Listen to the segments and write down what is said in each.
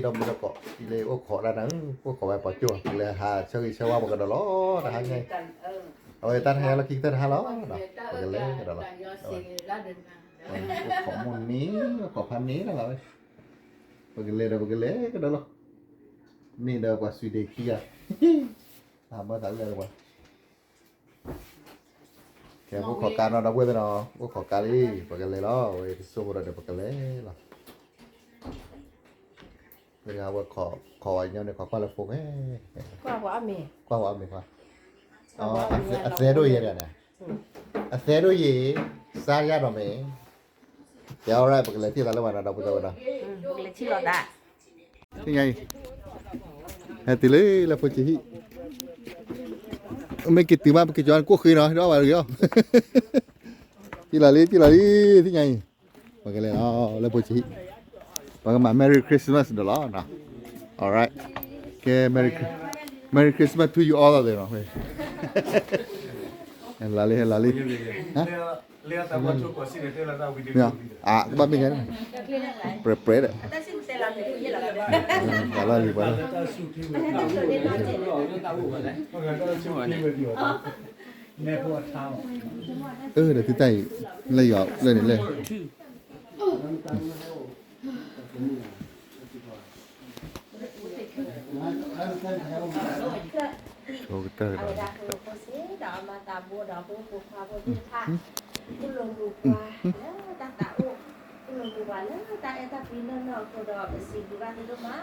ဒီမုၢ်ဒီကိး ဒ်လဲၣ်အိၣ်ခိးဒၣ်နၤ အိၣ်ခိးဝဲပှၤကၠိ ပကလဲၤဟးဆၢဂ့ၤဆၢဝါပှၤကဒီးလီၤ တဟါညါအံၤ, အဝဲတၢ်တဟါညါလီၢ်ခံကတၢၢ်တဟါလီၤ, ပကလဲၤကဒီးလီၤ, အိၣ်ခိးမိၢ်န့ၣ် အိၣ်ခိးဖါန့ၣ်လီၤဝဲ, ပကလဲၤဒီးပကလဲၤကဒီးလီၤ, န့ၣ်ဒီးပှၤ Sweden ခံဂၤ, ဟးမၢသးဝံၣ်လၢပှၤ ကဲ အိၣ်ခိးကါနီၤ ဒီပုၢ်ဝဲၢ်သ့ၣ်နီၤ, အိၣ်ခိးကါလံ ပကလဲၤလီၤ, ဝဲတစိၢ်ဖိဒီးပကလဲၤလီၤ, ဝဲဒၣ်ဝဲခိးဝဲညီန့ၣ် ခိးကွၢ်လၢဖိမဲ, ကွၢ်ပှၤအီၣ်မ့ၤ, ကွၢ်ပှၤအီၣ်မ့ၤခွါ, အသဲဒိၣ်ယဲန့ၣ်, အသဲဒိၣ်ယဲ, စါယါဒီးမ့ၢ်, ကဲ alright ပကလဲၤထံၣ်သးလၢပှၤနီၤ ဒီပုၢ်ဝဲၢ်နီၤ, ပကလဲၤထံၣ်လီၤသး သ့ၣ်ညါအံၤ, ဟဲတုၤလံလၢဖိဆံးဟံၣ်, မ့ၢ်က့ၤတုၤမး ပက့ၤကၠီကိၣ်ဃ့နီၤ ဒီးဘၣ်လီၤ, ကံၣ်လီၤလံ ကံၣ်လီၤလံ, သ့ၣ်ညါအံၤ, ပကလဲၤလီၤလၢဖိဆံးဟံၣ်, ပကမၤ Merry Christmas ဒီးလီၤ, alright, ကဲ Merry Christmas to you all သ့ၣ်နီၤ, ဟဲလီၤလံ ဟဲလီၤလံ, အကဘၣ်မ့ၢ်ဂ့ၤ, ပြဲပြဲဒီး, ပှၤလီၤလံ ပှၤလီၤလံ, အၢ ဒီးသုတၢ်အံၤ, လၢယွၤလၢန့ၣ်လဲၣ် ဆိကတၢၢ်ဒီး ကူၣ်လိာ်မုာ်ပှၤလၢတၢ်အဲၣ်တၢ်ကွံနီၢ်နီၢ်အဃိဒီး ပစံးဘျုးဘၣ်သုဒိၣ်မး,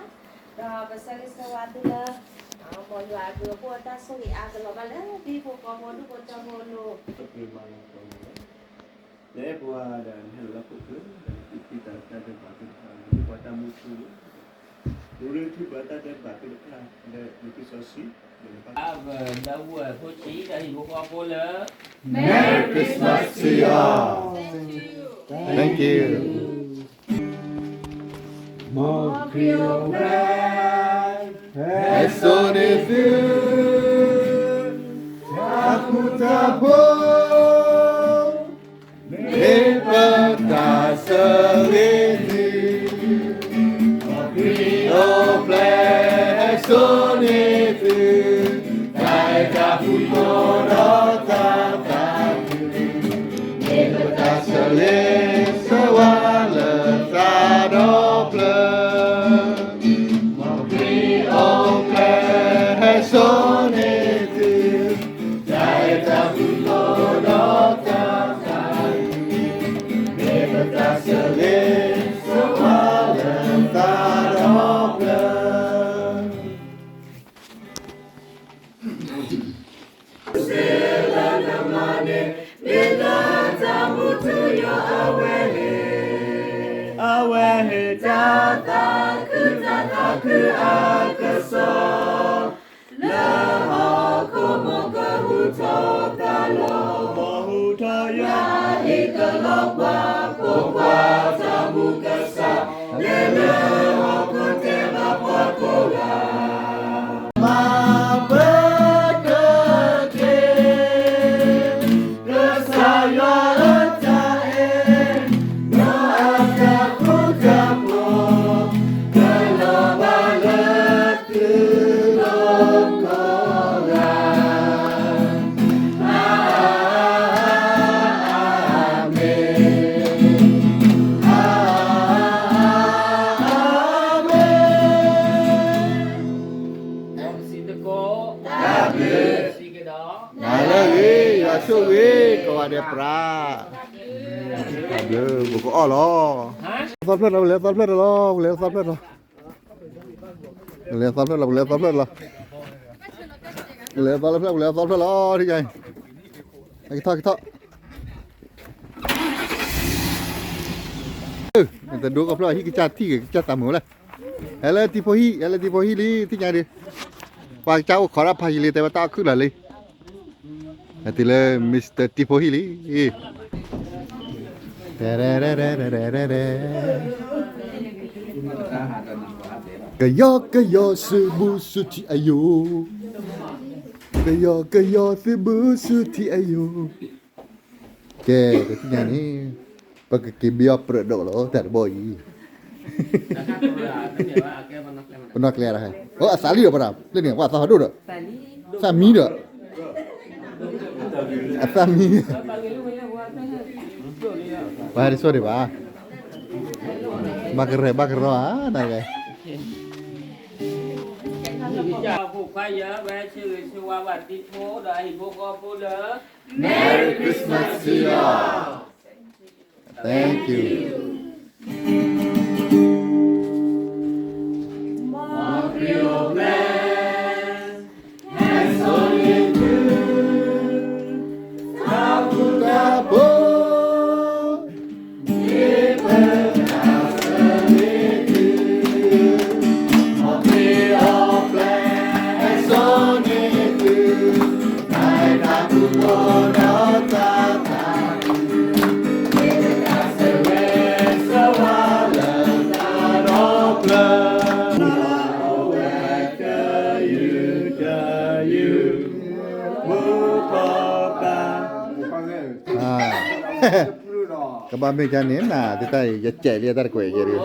ဒီးပဆၢဂ့ၤဆၢဝါသုလၢ မ်ယွၤအဘျုးအဖှိၣ်အတၢ်ဆိၣ်ဂ့ၤအါကလီၤဘၣ်လၢဒ်ဖိဃီဖိဒူၣ်ဖိထၢဖိအလိၤ လၢပှၤဒီးနဟဲလီၤလၢဟီၣ်ခိၣ်ချၢ ဒီးနသူၣ်ဖှံသးတၢ်ဒဲးဘးသ့ၣ်တဖၣ် ဒီးပှၤတၢ်မူထူလီၤ, ဒီးနသူၣ်ဖှံပှၤတၢ်ဒဲးဘးသ့ၣ်တဖၣ် ဒီးနက့ၤစီဆှံ, ဒီးနပၢ် ဒီးဝဲဖိဆံး ဒီးဟံၣ်ဖိဃီဖိလၢ Merry Christmas to you all. Thank you. မ်ခရံာ်အိၣ်ဖျဲၣ် ဟဲစိာ်န့ၢ်သု တၢ်ဃူတၢ်ဖိး မ့ၢ်ပတၢ်ဆိၣ်ဂ့ၤသု, မ်ခရံာ်အိၣ်ဖျဲၣ် ဟဲစိာ်န့ၢ်သု, တၢ်အဲၣ်တၢ်ကွံဒီးတၢ်သးခု, မ့ၢ်ပတၢ်ဆိၣ်ဂ့ၤဆိၣ်ဝါလၢသးဒီဖျၢၣ်, မ်ခရံာ်အိၣ်ဖျဲၣ် ဟဲစိာ်န့ၢ်သု, တၢ်အဲၣ်တၢ်ကွံဒီးတၢ်သးခု, မ့ၢ်ပတၢ်ဆိၣ်ဂ့ၤဆိၣ်ဝါလၢသးဒီဖျၢၣ် စ့လၢနမၤန့ၣ် မ့ၢ်လၢတၢ်မူထူယိာ်အဝဲန့ၣ်, အဝဲဟ့ၣ်တၢ်သးခုတၢ်သးခုအကစီၣ်, လၢဟီၣ်ခိၣ်မူကဟူထီၣ်သးလီၤ, ဟူထီၣ်ယွၤအဟ့ၣ်ကလီၤပှၤ, ဖိခွါတၢ်မူကစၢ်, လၢဟီၣ်ခိၣ်တဲဘၣ်ပှၤကိးဂၤ မၤပတက့ၢ်, ကစၢ်ယွၤအတၢ်အဲၣ်, ဒီးအတၢ်ဃူတၢ်ဖိး, ကလီၤဘၣ်လၢသုကိးဂၤ, အၤမ့ၣ်, အၤမ့ၣ်. တၢ်ဘျုး, နၤလၢအဂ့ၤ, ယွၤဆိၣ်ဂ့ၤကိးဂၤဒဲးပြး, တၢ်ဘျုး, ပကအီၣ်လီၤ, သီဖျၢၣ်လီၤ, ပလဲၤသီဖျၢၣ်လီၤ, ပလဲၤသီဖျၢၣ်လီၤ, ပလဲၤသီဖျၢၣ်လီၤ, ပလဲၤသီဖျၢၣ်လီၤ, ပလဲၤသီဖျၢၣ်, ပလဲၤသီဖျၢၣ်လီၤ, ထံၣ်, ကထီၣ်, ကထီၣ် တဒိကဖျၢၣ် ဟံၣ်ကစၢ်ထံၣ်က့ၤကစၢ်သးမုာ်လဲၣ်, ဟဲလၢတံၤဖိဟံၣ်, ဟဲလၢတံၤဖိဟံၣ်လံ, သ့ၣ်ညါဒုး, ပှၤကစၢ်အိၣ်ခိးဒၣ်ဖးယံာ်လံ တဲဝဲတၢ်အီၣ်ခုၣ်လီၤလံ, ဟဲတုၤလၢ Mister တံၤဖိဟံၣ်လံ, ကယီကယီသုးဘူးသုးထံးအယိာ်, ကယီကယီသုးဘူးသုးထံးအယိာ်, ကဲ, တသ့ၣ်ညါန့ၣ်, ပကက့ၤဘၣ်အီၣ်ပြၢးဒိၣ်လီၤ တၢ်တဘီအံၤ, တၢ်ခါပြၢးတမ့ၢ်ဘၣ်, အကဲပနီ ပနီၢ်ကျဲဒီးဟဲ, အိ အသးလံဒီးပှၤဒီး လၢန့ၣ် ပှၤသးဟီၣ်ဒိၣ်ဒီး, သးမံဒီး, အသးမံ, ပှၤဟဲတဆိၣ်ဒံးဘၣ်, ဘၣ်ကရၢဘၣ်ကရၢဧါ, နဂ့ၤ Merry Christmas to you all. Thank you.ကဘၣ်မ့ၢ်ကန့ၣ်နၤ တတၢ်အံၤ ယကဲးလံအတၢ်တကွဲးယဲၢ်ဒုး,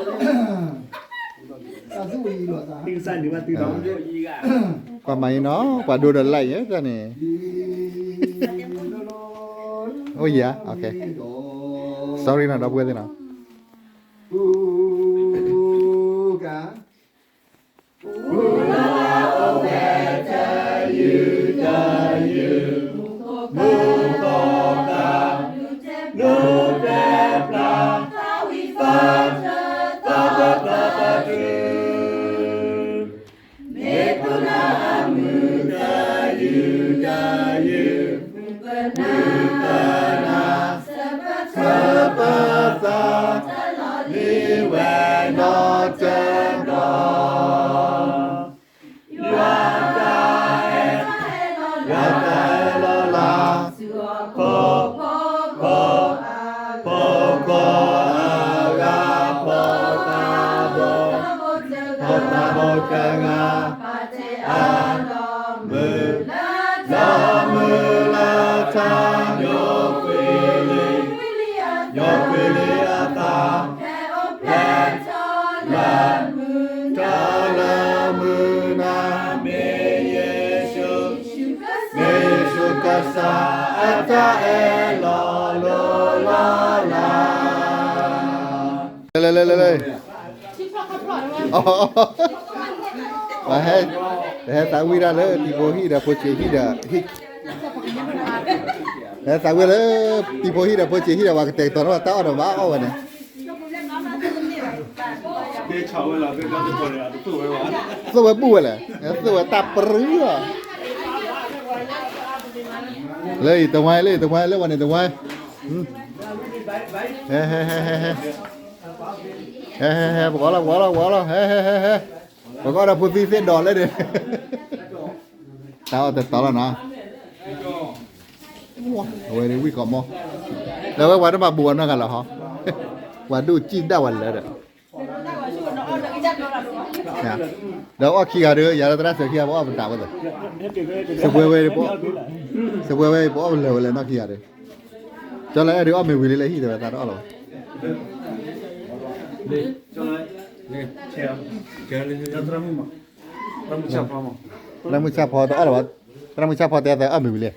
ကွၢ်မၤအံၤနီၤ ပှၤဒိဒီး like ယဲၢ်တၢ်န့ၣ်, အိၣ်ယံၤဧါ, sorry နီၤ ဒီပုၢ်ဝဲၢ်သ့ၣ်နီၤ.လဲၤလဲၤလဲၤလဲၤလဲၤ, ပဟဲသးဝံၣ်တၢ်လၢတံၤဖိဟံၣ်ဒီးဖိဆံးဟံၣ်ဒီး, ဟဲသးဝံၣ်လၢတံၤဖိဟံၣ်ဒီးဖိဆံးဟံၣ်ဒီး ပှၤကတဲာ်ကတီၤထီၣ်တၢ်အီၣ်ဒီးဘၣ်အီၣ်ဝဲန့ၣ်, သိၣ်ဝဲဘူၣ်ဝဲလဲၣ်, သိၣ်ဝဲတၢ်ပြံလီၤ, လၢအံၤတဝါလၢအံၤတဝါလၢဝဲန့ၣ်တဝါ, ဟဲဟဲဟဲဟဲဟဲ ဟဲဟဲဟဲ ပကအီၣ်လီၤ ပကအီၣ်လီၤ ပကအီၣ်လီၤ ဟဲဟဲဟဲဟဲ, ပကအီၣ်ဒီးဖိသံသ့ၣ်ဒီးလၢန့ၣ်, တၢ်အီၣ်တတီၤလီၤနီၤ, အဝဲဒၣ်ဝံၣ်ကီးမီၢ်, ဒီးဝဲပှၤတဘၣ်ဘူးအနီၢ်ဂၤလီၤဟီ, ပှၤဒိၣ်စံၣ်ဒၣ်ဝဲလၢဒီး, ဒီးအီၣ်ခံဂၤဒီး ယၤလၢသရၣ်စၢၤခံဂၤ ပအီၣ်ပတၢ်ဝဲသ့ၣ်, စပွဲဝဲ, စပွဲဝဲ ပအီၣ်ပလၢာ်ဝဲလၢနီၢ်ခံဂၤဒီး, ကၠီလၢအဲၣ်ဒုးအီၣ်မ့ၤဝံၤလံလၢဟံၣ်တဲဝဲသးတအီၣ်လီၤဘၣ်, သရၣ်မုၣ်ဆၣ်ဖီတအီၣ်လီၤဘၣ်, သရၣ်မုၣ်ဆၣ်ဖီတဲသးအီၣ်မ့ၤဝံၤလံ, သရၣ်မုၣ်ဆၣ်ဖီတဲသးအီၣ်မ့ၤဝံၤလံ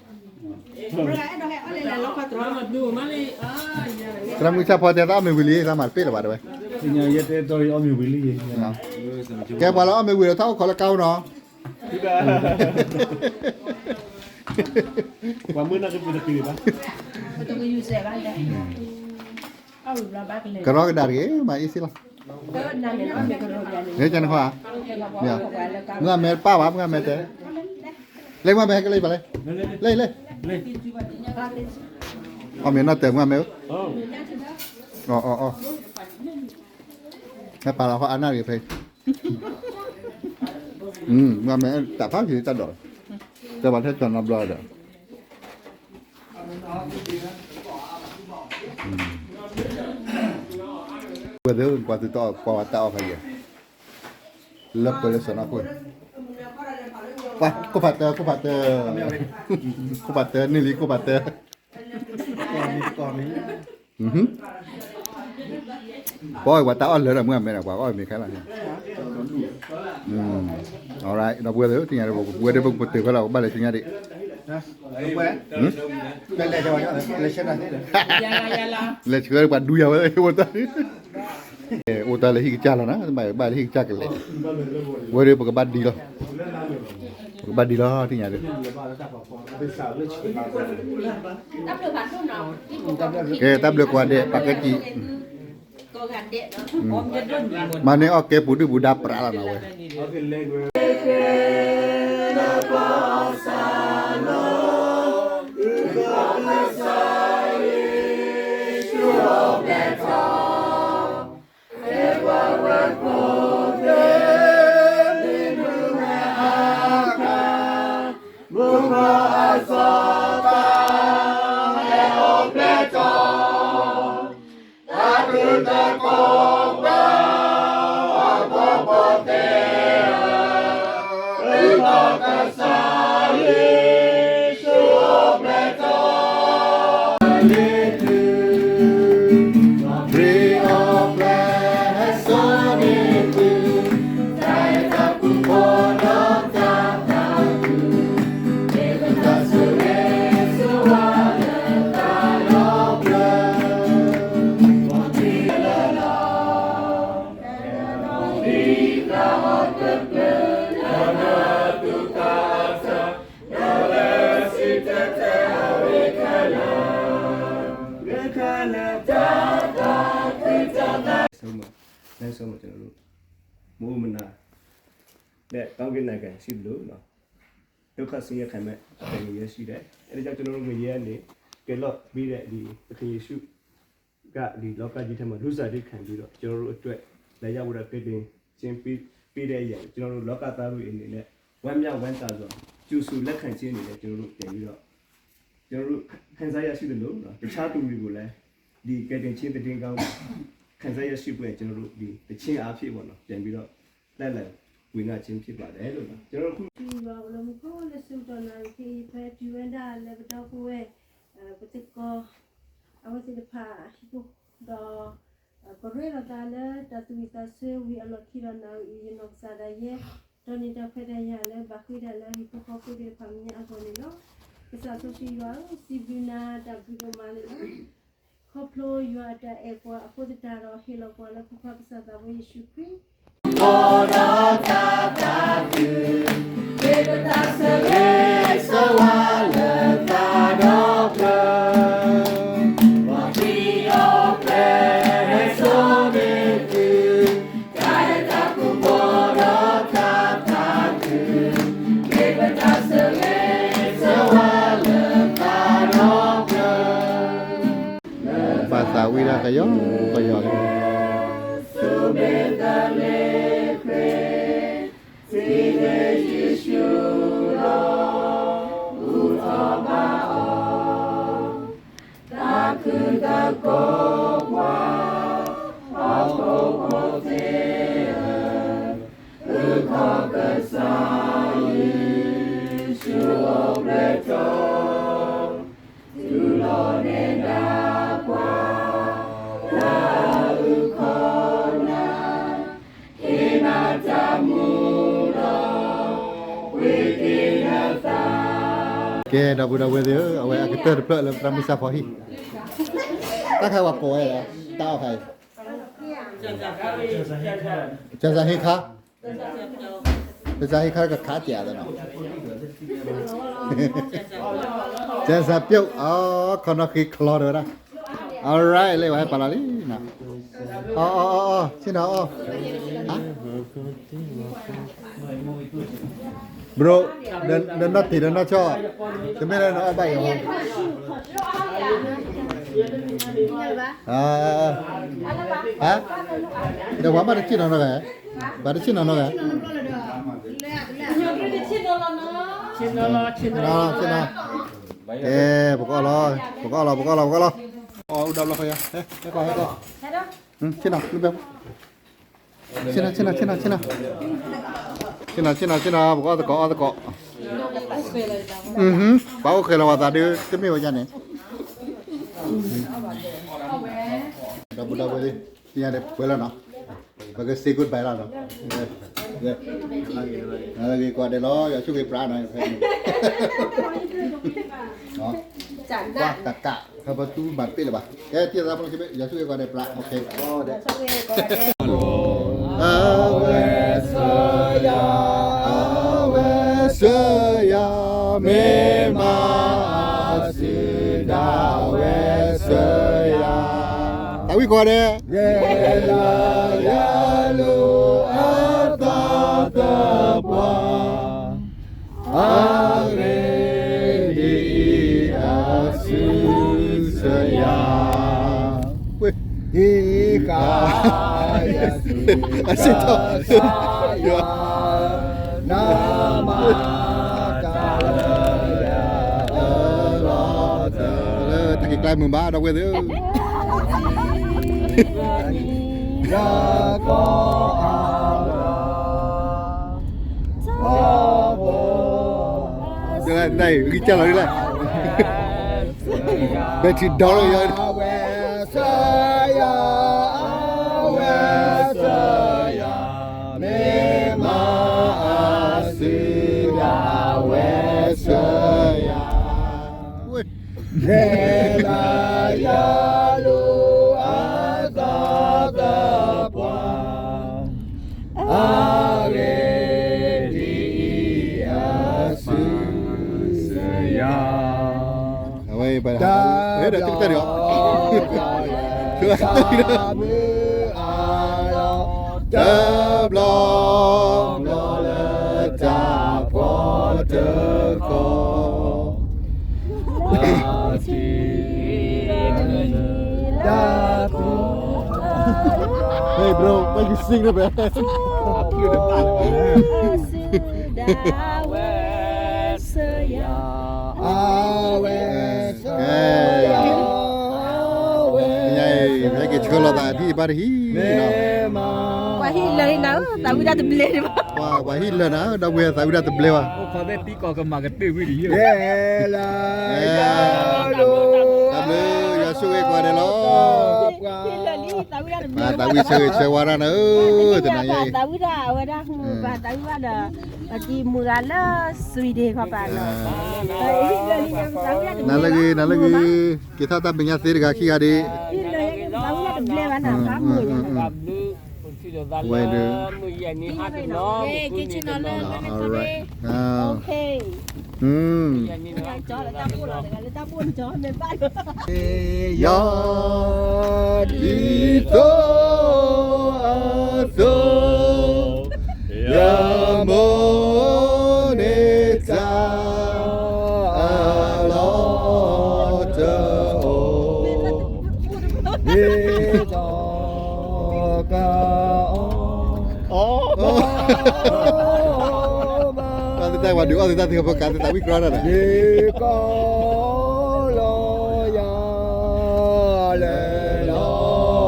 သးမၤတပ့ၢ်လၢၤဘၣ်တဲဝဲ, ကဲပှၤလၢအီၣ်မ့ၤဝံၤဒီး ထီၣ်အိၣ်ခိးလၢကါအိၣ်နီၤ, ပှၤမုၢ်နၢ်ကပူၤတက့ၤဘၣ်, ကရီကဒါတဂ့ၤ မၤအ့ၣ်စ့လီၤ, မုၢ်ဂၤမဲတပၢ်ဘၣ် မုၢ်ဂၤမဲတဲ, လၢမုၢ်ဂၤမဲကလၢဘၣ်လဲၣ်, လၢလၢ, အီၣ်မ့ၤနီၢ်တဲာ်မုၢ်ဂၤမဲဧၢ, အီၣ်အီၣ်အီၣ်, ဟဲပာ်လီၤဃီအနၢ်တဂ့ၤဖဲ, မုၢ်ဂၤမဲတၢ်ဖးက့ၤတၢ်ဒိး, တဲဘၣ်ထဲကၠီၤနီတဘျီဒီး ဝဲသ့ၣ်ပှၤသုးတီၢ်ပှၤဝဲတၢ်အီၣ်ခါယဲၢ်, လၢပှဲၤလၢစီၤနီၢ်ခိၣ်, ပှၤခိၣ်ဖးတၢ ခိၣ်ဖးတၢ, ခိၣ်ဖးတၢန့ၢ်လံ ခိၣ်ဖးတၢ, ပှၤအီၣ်ဝဲတၢ်အီၣ်လၢာ်ဒီးမုၢ်အမဲာ်ဒီး ပှၤအီၣ်မ့ၤခဲလၢာ်န့ၣ်, Alright ဒီပုၢ်ဝဲၢ်သ့ၣ် သ့ၣ်ညါဒီး ပဝဲဒၣ်ပကပတုာ်ဖဲလီၤ ပဘၣ်လဲၤဆူညါဒံး လဲၤဆူပှၤဒူယၤဝဲ အိၣ်တၢ် အိၣ်တၢ်လၢဟံၣ်ကစၢ်လီၤနၤ ဘၣ်လၢဟံၣ်ကစၢ်ကလဲၤ ဝဲဒၣ်ပကဘၣ်ဒံးလီၤ ပကဘၣ်ဒံးလီၤ သ့ၣ်ညါဒံး ကဲ တၢ်ဘျုးကွၢ်ဒဲး ပာ်ကဲကံ မၤန့ၢ်အီၣ်ကဲပူၤဒုၣ်ပူၤဒါပြးလီၤနၤဝဲ လၢဆၢမုၢ်လၢဆၢမုၢ် ကျွန်တော်တို့ မအိၣ်မနုၤ နဲ့ ကောင်းကင်နိုင်ငံရှိသလို ဒုက္ခဆင်းရဲခံမဲ့ သခင်ယေရှုရှိတယ်။ အဲဒါကြောင့် ကျွန်တော်တို့ ငရဲကနေ ကယ်လွှတ်ပေးတဲ့ ဒီသခင်ယေရှုက ဒီလောကကြီးထဲမှာ လူစားဒုက္ခခံပြီးတော့ ကျွန်တော်တို့အတွက် လာရောက်ပြီးတော့ ကယ်တင်ခြင်းပေး ပေးတဲ့အရာကို ကျွန်တော်တို့ လောကသားတွေအနေနဲ့ ဝမ်းမြောက်ဝမ်းသာစွာ ကြိုဆိုလက်ခံခြင်းအနေနဲ့ ကျွန်တော်တို့ ပြန်ပြီးတော့ ကျွန်တော်တို့ ခံစားရရှိသလိုနော် တခြားသူတွေကိုလည်း ဒီကယ်တင်ခြင်းသတင်းကောင်း ခံစားရရှိဖို့ ကျွန်တော်တို့ ဒီသီချင်းအားဖြင့်ပေါ့နော် ပြန်ပြီးတော့ လှည့်လည်ဝေငှခြင်းဖြစ်ပါတယ်လို့နော် ကျွန်တော်တို့ အခု ဒီဝါအိုလီမူခိၣ်လၢဆူကတီၢ်နၣ်ရံၣ် ခဲအံၤ ဖဲတုၤဝဲဒၣ်လၢပဒီပုၢ်ဝဲၢ် ပသကိး အဝဲသ့ၣ်တဖၣ်ဟံၣ်ဖိ ဒီး ပရ့လိာ်သးလၢတၢ်သူၣ်ဝံၣ်သးဆၢဝံၤအလီၢ်ခံဒီး နၣ်ရံၣ်အံၤ ယနီၢ်ကစၢ်ဒၣ်ယဲ ဒီးန့ၣ်တၢ်ခွဲးတၢ်ယာ်လၢဘၣ်ဃ့ဒၣ်လၢဟံၣ်ဖိဃီဖိသ့ၣ်တဖၣ်မဲာ်ညါအဂီၢ်န့ၣ်လီၤ. ကစၢ်စီဆှံယွၤဧၢ, စံးဘျုးနၤတၢ်ဘျုးဒိၣ်မးန့ၣ်လီၤ. ခီဖျိယွၤအတၢ်အဲၣ်ပှၤအဃိသတးဒီး ဟ့ၣ်လီၤပှၤလၢဖိခွါကစၢ်သးဘိယ့ၣ်ၡူးခရံာ် ဘၣ်သးဝံၣ်ဒၣ်ကယီကယီလံ ကဲ ဒီပုၢ်ဒီဝဲၢ်သ့ၣ်ဧၢ, အဝဲအကတၢၢ်တဖျၢၣ်လၢပတၢ်မုၢ်ဆါဖီဟံၣ်, တၢ်ခါဝဲကိးဝဲလဲၣ်, တၢ်အီၣ်ခါအံၤ, ကၢ်စၢ်ဟ့ၣ်ခါ, ကၢ်စၢ်ဟ့ၣ်ခါကခါစဲးသနီၤ, ကၢ်စၢ်ပျိၣ်, အခီနီၣ်ဃ့ချီဒီးဝဲဒၣ်, alright လၢဝဲဟဲပာ်လီၤလံနီၤ, အီၣ်အီၣ်အီၣ်အီၣ်, ဆ့ၣ်နီၤအီၣ်, ဟါ bro, ဒီးနီၢ်တ့ၢ်ဒီးနီၢ်ဆီၣ်, တမ့ၢ်လၢနအီၣ်ဘၣ်ယၤ, ဟါ, ဒီးပှၤဘၣ်တဆ့ၣ်နီၤနီတဂၤ, ပှၤတဆ့ၣ်နီၤနီတဂၤ, ဆ့ၣ်နီၤ, ကဲ, ပကအီၣ်လီၤ, ပကအီၣ်လီၤ, ပကအီၣ်လီၤ, ပကအီၣ်လီၤ, အီၣ်ဒၣ်ဘျီဃီယၤ, ဟဲကီး, ဟဲကီး, ဆ့ၣ်နီၤ, ဆ့ၣ်နီၤ, ဆ့ၣ်နီၤ, ဆ့ၣ်နီၤ, ဆ့ၣ်နီၤ, ပကအီၣ်သကိး, အီၣ်သကိး, ပှၤအိၣ်ဃဲၤလီၤပှၤသးဒုး တမ့ၢ်ဝဲဒ်န့ၣ်, ဒီပုၢ်ဒီဝဲၢ်သ့ၣ်, သ့ၣ်ညါဒီးပှဲၤလီၤနီၤ, ပက say goodbye လီၤနီၤ, နၤလၢဂ့ၤကွၢ်ဒဲးလီၤ ယွၤဆိၣ်ဂ့ၤပြးနၤ ဖဲန့ၣ် ကွၢ်ကးကး ဖဲပသူမၤတပ့ၣ်လၢၤဘၣ် ကဲတံၤသးဖိလၢခံဘ့ၣ် ယွၤဆိၣ်ဂ့ၤကွၢ်ဒဲးပြး အဝဲစၢၤယၤ အဝဲစၢၤယၤ မ့ၢ်မၤအစုဒၣ်ဝဲစၢၤယၤ သးဝံၣ်ကွၢ်ဒဲး ဂဲၤလၢယၤလိာ်အသးသပှၢ် အဂ့ၢ်ဒ်အံၤ အစုစၢၤယၤ ဟံးဃာ်ယၤ အစံးထီၣ် ယွၤ နမၤတၢ်လၢတၢ်က့ၤကျါမုာ်ဘၣ် ဒီပုၢ်ဝဲၢ်သ့ၣ်ဧၢ တၢ်ဂံၢ်စၢ်လီၤဒ်လဲၣ် battery down လီၤယၤ အဝဲစၢၤယၤ အဝဲစၢၤယၤ မ့ၢ်မၤအစုဒၣ်ဝဲစၢၤယၤ ဂဲၤလၢယၤလိာ်အသးသပှၢ် အဂ့ၢ်ဒ်အံၤ အစုစၢၤယၤ အဝဲ တၢ်ဘျီ တၢ်ဘျီ ဘျီလၢတၢ်ဖှီၣ်တခီ Hey bro, why you sing ညါအံၤ ဟဲက့ၤဆှၢလီၤသးဒ်အံၤဘၣ်တဟံၣ်နီၤ ပှၤဟံၣ်လၢာ်နၤဧၢ သးဝံၣ်တၢ်တဘျဲဘၣ် ပှၤဟံၣ်လၢာ်နၤဧၢ ဒီပုၢ်ဝဲၢ်သးဝံၣ်တၢ်တဘျဲဘၣ် တၢ်ဘျုး ယွၤဆိၣ်ဂ့ၤကိးဂၤဒဲးလီၤ သးဝံၣ်ဆၢဂ့ၤဆၢဝါတၢ်နၤဧၢ တနၤညါအံၤ သးဝံၣ်တၢ်အဝဲဒၣ် ပှၤကံမုၢ်ဂၤလၢ Sweden ခီပၤနီၤ နၤလၢဂ့ၤ နၤလၢဂ့ၤ က့ၤထီၣ်တၢ်မဲာ်ညါသ့တဂၤခံဂၤဒံး ဝဲဒၣ် alright ယၤဒ်သိးအသိး ယမိၢ်န့ၣ်တၢ်အလီၢ်တအိၣ် ဒ်သိးကအီၣ် အီၣ်သတးဝဲဒုး အီၣ်သတးသ့ၣ်ဖိကးသတးဝံၣ်ကြီဒၣ်ဒီး ယကီလီၤယၤလဲၤလီၤအ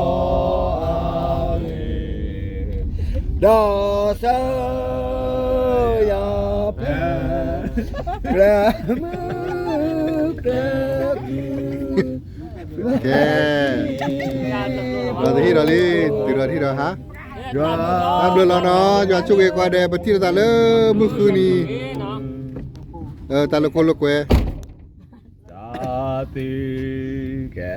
ဂ့ၢ် ဒီးစၢၤယၤပျဲ ပျဲမုၢ်ကျဲ ကဲ ဒီးတဟံၣ်ဒီးလံ တုၤဒီးတဟံၣ်ဒီးဟါ တၢ်ဘျုးလီၤနီၤ ယွၤဆိၣ်ဂ့ၤကိးဂၤဒဲး ပထံၣ်လိာ်သးလၢမုၢ်ဃုနံၤ တၢ်လၢခိၣ်လၢကွဲ တၢ်သ့ကဲ